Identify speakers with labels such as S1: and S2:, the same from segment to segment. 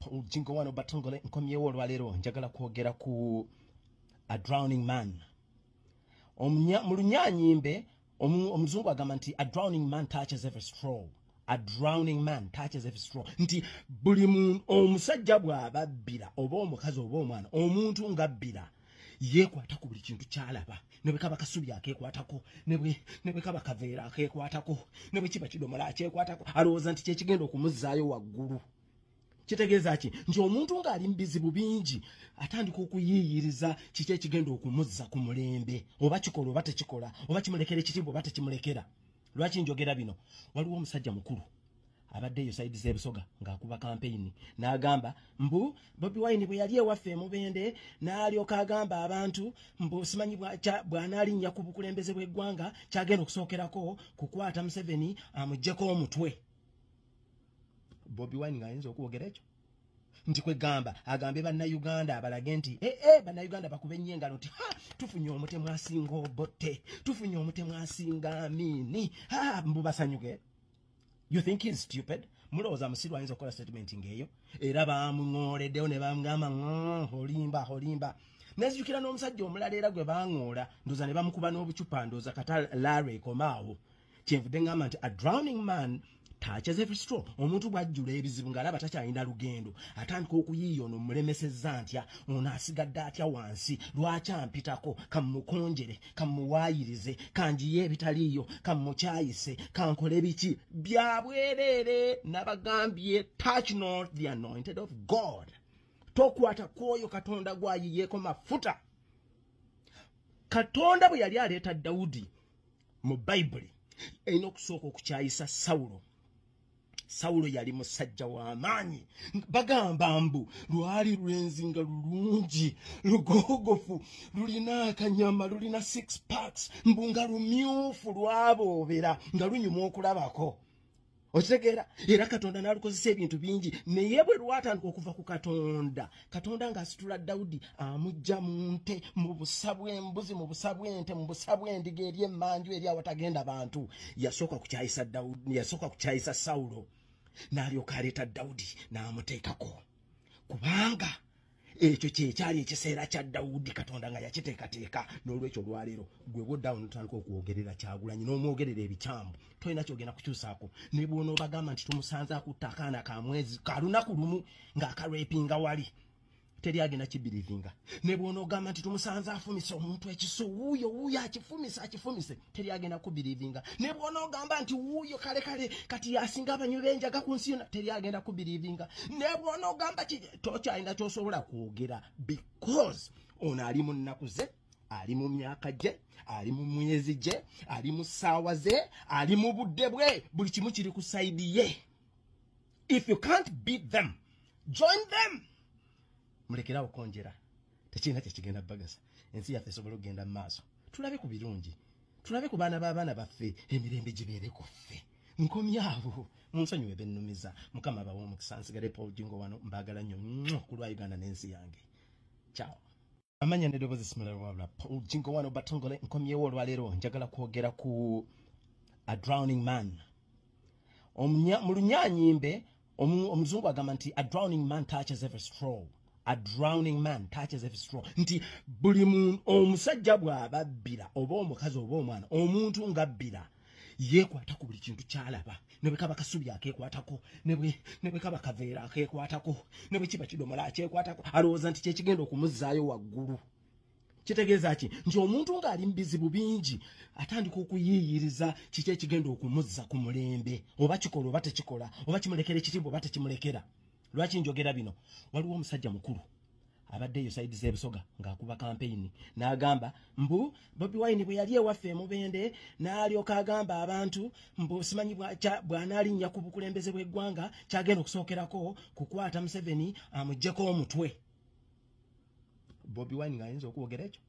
S1: Paul Jingo wano Batongole, nkomyewo olwaleero njagala kwogera ku a drowning man. Mu Lunyanyimbe omuzungu agamba nti a drowning man touches every straw. A drowning man touches every straw. Nti buli omusajja bw'aba bbira oba omukazi oba omwana, omuntu nga bbira yeekwata ku buli kintu ky'alaba, ne bwe kaba kasubi akeekwatako, ne bwe kaba kaveera akeekwatako, ne bwe kiba kidomola akyekwatako, alowooza nti kyekigenda okumuzzaayo waggulu. Kitegeeza ki? Nti omuntu ng'ali mu bizibu bingi atandika okuyiiyiriza kiki ekigenda okumuzza ku mulembe, oba kikola oba tekikola, oba kimulekera ekitiibwa oba tekimulekera. Lwaki njogera bino? Waliwo omusajja mukulu abadde eyo saidi z'Ebusoga ng'akuba kampeyini n'agamba mbu Bobi Wine bwe yali ewaffe e Mubende n'alyoka agamba abantu mbu simanyi bw'anaalinnya ku bukulembeze bw'eggwanga kyagenda okusookerako kukwata Museveni amuggyeko omutwe. Bobi Wine ng'ayinza okwogera ekyo? Nti kwegamba agambe bannayuganda abalage nti bannayuganda bakube nnyo engalo nti ha, tufunye omutemu asinga Obote, tufunye omutemu asinga Amini, ha, mbu basanyuke. You think he's stupid? Mulowooza musiru ayinza okukola statement ng'eyo? Era bamuŋooleddewo ne bamugamba olimba olimba. Nenzijukira n'omusajja omulala era gwe baŋoola, ndowooza ne bamukuba n'obucupa, ndowooza kata Larry ekomaawo. Kyenvudde ŋŋamba nti a drowning man touches every straw. Omuntu bw'ajjula ebizibu ng'alaba takyalina lugendo, atandika okuyiiya ono mulemesezza ntya, ono asigadde atya wansi, lwaki ampitako, kammukonjere, kammuwaayirize, kanjiye ebitaliiyo, kammukyayise, kankole biki bya bwereere. Nabagambye touch not the anointed of God. Tokwata kw'oyo Katonda gw'ayiyeeko mafuta. Katonda bwe yali aleeta Dawudi mu Bayibuli, erina okusooka okukyayisa Sawulo. Sawulo yali musajja w'amaanyi, bagamba mbu lwali lwenzi nga lulungi, lugogofu, lulina akanyama, lulina 6 packs, mbu nga lumyufu, lwaboobera nga lunyuma okulabako. Okitegeera? Era Katonda n'alukozesa ebintu bingi, naye bwe lwatandika okuva ku Katonda, Katonda ng'asitula Dawudi amuggya mu nte, mu busa bw'embuzi, mu busa bw'ente, mu busa bw'endiga eri emmanju eri awatagenda bantu. Yasooka kukyayisa Dawudi, yasooka kukyayisa Sawulo, n'alyoka aleeta Dawudi n'amuteekako, kubanga ekyo kyekyali ekiseera kya Dawudi, Katonda nga yakiteekateeka. N'olwekyo olwaleero gwe bw'oddawo n'otandika okwogerera Kyagulanyi n'omwogerera ebikyamu, tolina kyogenda kukyusaako. Ne bw'onoobagamba nti tumusanze akutta akaana ka mwezi ka lunaku lumu ng'akalwepinga wali, teri agenda kibirivinga. Ne bw'onoogamba nti tumusanze afumise omuntu ekiso, wuuyo wuuyo akifumise akifumise, teri agenda kubirivinga. Ne bw'onoogamba nti wuuyo kale kale kati yasinga abanywi b'enjaga ku nsi yonna, teri agenda kubirivinga. Ne bw'onoogamba tokyalina ky'osobola kwogera, because ono ali mu nnaku ze, ali mu myaka gye, ali mu mwezi gye, ali mu ssaawa ze, ali mu budde bwe, buli kimu kiri ku sayidi ye. If you can't beat them, join them. Mulekerawo konjera, tekirina kyekigenda bagasa. Ensi yaffe esobola okugenda mu maaso. Tulabe ku birungi, tulabe ku baana b'abaana baffe, emirembe gibeere ku ffe. Nkomyawo, munsonyiwe bennumiza. Mukama abawe omukisa. Nsigale Paul Jingo wano, mbaagala nnyo ku lwa Uganda n'ensi yange. Ciao. Amanya n'eddoboozi simulala wabula Paul Jingo wano Batongole, nkomyewo olwaleero njagala kwogera ku a drowning man. Mu Lunyanyimbe omuzungu agamba nti a drowning man touches every straw. A drowning man touches every straw. Nti buli omusajja bw'aba bbira oba omukazi oba omwana, omuntu nga bbira yeekwata ku buli kintu ky'alaba, ne bwe kaba kasubi akeekwatako, ne bwe kaba kaveera akeekwatako, ne bwe kiba kidomola akyekwatako, alowooza nti kyekigenda okumuzzaayo waggulu. Kitegeeza ki? Nti omuntu ng'ali mu bizibu bingi atandika okuyiiyiriza kiki ekigenda okumuzza ku mulembe, oba kikola oba tekikola, oba kimulekera ekitiibwa oba tekimulekera. Lwaki njogera bino? Waliwo omusajja mukulu abadde eyo saidi z'Ebusoga ng'akuba kampeyini n'agamba mbu Bobi Wine bwe yali ewaffe e Mubende n'alyoka agamba abantu mbu simanyi bw'anaalinnya ku bukulembeze bw'eggwanga kyagenda okusookerako kukwata Museveni amuggyeko omutwe. Bobi Wine ng'ayinza okwogera ekyo?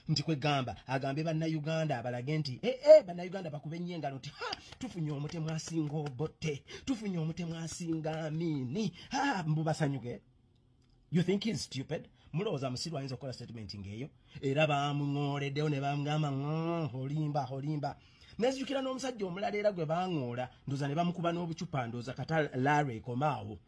S1: Nti kwegamba agambe bannayuganda abalage nti bannayuganda bakube nnyo engalo nti ha, tufunye omutemu asinga Obote, tufunye omutemu asinga Amini, ha, mbu basanyuke. You think he's stupid? Mulowooza musiru ayinza okukola statement ng'eyo? Era bamuŋooleddewo ne bamugamba olimba olimba. Nenzijukira n'omusajja omulala era gwe baŋoola, ndowooza ne bamukuba n'obucupa, ndowooza kata Larry ekomaawo.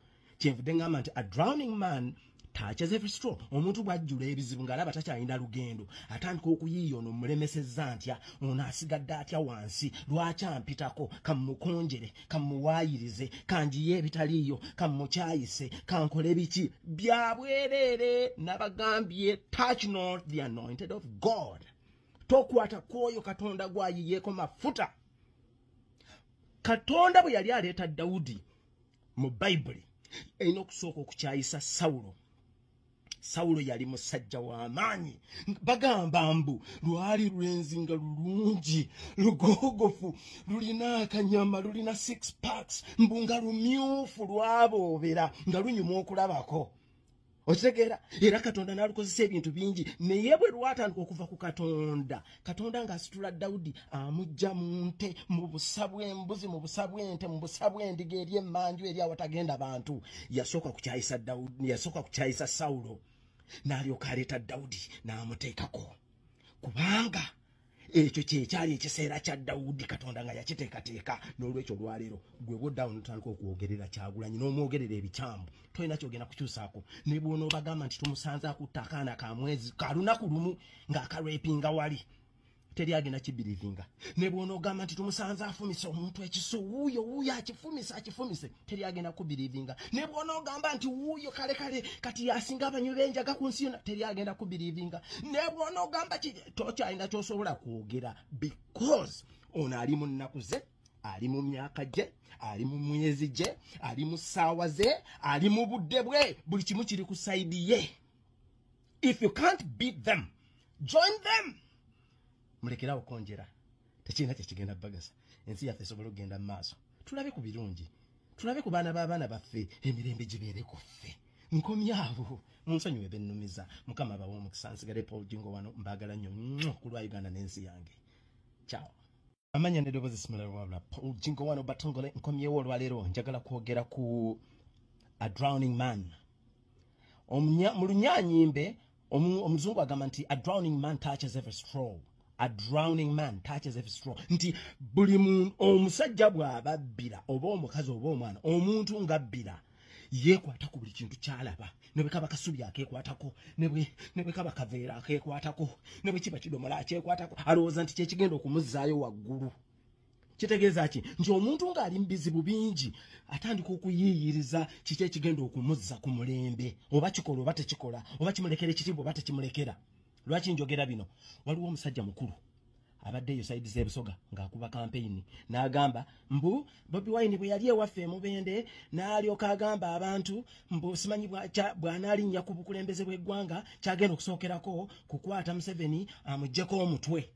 S1: Kyenvudde ngamba nti a drowning man touches every straw. Omuntu bw'ajjula ebizibu ng'alaba takyalina lugendo, atandika okuyiiya ono mulemesezza ntya, ono asigadde atya wansi, lwaki ampitako, kammukonjere, kammuwaayirize, kanjiye ebitaliiyo, kammukyayise, kankole biki bya bwereere. Nabagambye, touch not the anointed of God. Tokwata kwoyo Katonda gwayiyeeko mafuta. Katonda bwe yali aleeta Dawudi mu Bayibuli, erina okusooka okukyayisa Sawulo. Sawulo yali musajja w'amaanyi. Bagamba mbu lwali lwenzi nga lulungi, lugogofu, lulina akanyama, lulina 6 packs, mbu nga lumyufu, lwaboobera nga lunyuma okulabako. Okitegeera? Era Katonda n'alukozesa ebintu bingi, naye bwe lwatandika okuva ku Katonda, Katonda ng'asitula Dawudi amuggya mu nte, mu busa bw'embuzi, mu busa bw'ente, mu busa bw'endiga, eri emmanju, eri awatagenda bantu. Yasooka kukyayisa Dawudi, yasooka kukyayisa Sawulo, n'alyoka aleeta Dawudi n'amuteekako, kubanga ekyo kyekyali ekiseera kya Dawudi, Katonda nga yakiteekateeka. N'olwekyo olwaleero gwe bwoddawo notandika okwogerera Kyagulanyi n'omwogerera ebikyamu, tolina kyogenda kukyusaako. Ne bw'onoobagamba nti tumusanze akutta akaana ka mwezi ka lunaku lumu ng'akalwepinga wali, teri agenda kibirivinga. Ne bw'onoogamba nti tumusanze afumise omuntu ekiso, wuuyo wuuyo akifumise akifumise, teri agenda kubirivinga. Ne bw'onoogamba nti wuuyo kale kale kati yasinga abanywi b'enjaga ku nsi yonna, teri agenda kubirivinga. Ne bw'onoogamba tokyalina ky'osobola kwogera, because ono ali mu nnaku ze, ali mu myaka gye, ali mu myezi gye, ali mu ssaawa ze, ali mu budde bwe, buli kimu kiri ku side ye. If you can't beat them, join them. Mulekerawo konjera, tekirina kyekigenda bagasa. Ensi yaffe esobola okugenda mu maaso. Tulabe ku birungi, tulabe ku baana b'abaana baffe, emirembe gibeere ku ffe. Nkomyaabo, munsonyiwe bennumiza. Mukama abawe omukisa. Nsigale Paul Jingo wano, mbaagala nnyo ku lwa Uganda n'ensi yange. Ciao. Amanya n'eddoboozi simulala wabula Paul Jingo wano Batongole. Nkomyewo olwaleero, njagala kwogera ku a drowning man. Mu Lunyanyimbe omuzungu agamba nti a drowning man touches every straw. A drowning man touches every straw. Nti buli omusajja bw'aba abbira, oba omukazi oba omwana, omuntu ng'abbira yeekwata ku buli kintu ky'alaba, ne bwe kaba kasubi akeekwatako, ne bwe kaba kaveera akeekwatako, ne bwe kiba kidomola akyekwatako, alowooza nti kyekigenda okumuzzaayo waggulu. Kitegeeza ki? Nti omuntu ng'ali mu bizibu bingi atandika okuyiiyiriza kiki ekigenda okumuzza ku mulembe, oba kikola oba tekikola, oba kimulekera ekitiibwa oba tekimulekera. Lwaki njogera bino? Waliwo omusajja mukulu abadde eyo side z'Ebusoga ng'akuba kampeyini, n'agamba mbu Bobi Wine bwe yali ewaffe Emubende, n'alyoka agamba abantu mbu simanyi bw'anaalinnya ku bukulembeze bw'eggwanga kyagenda okusookerako kukwata Museveni amuggyeko omutwe.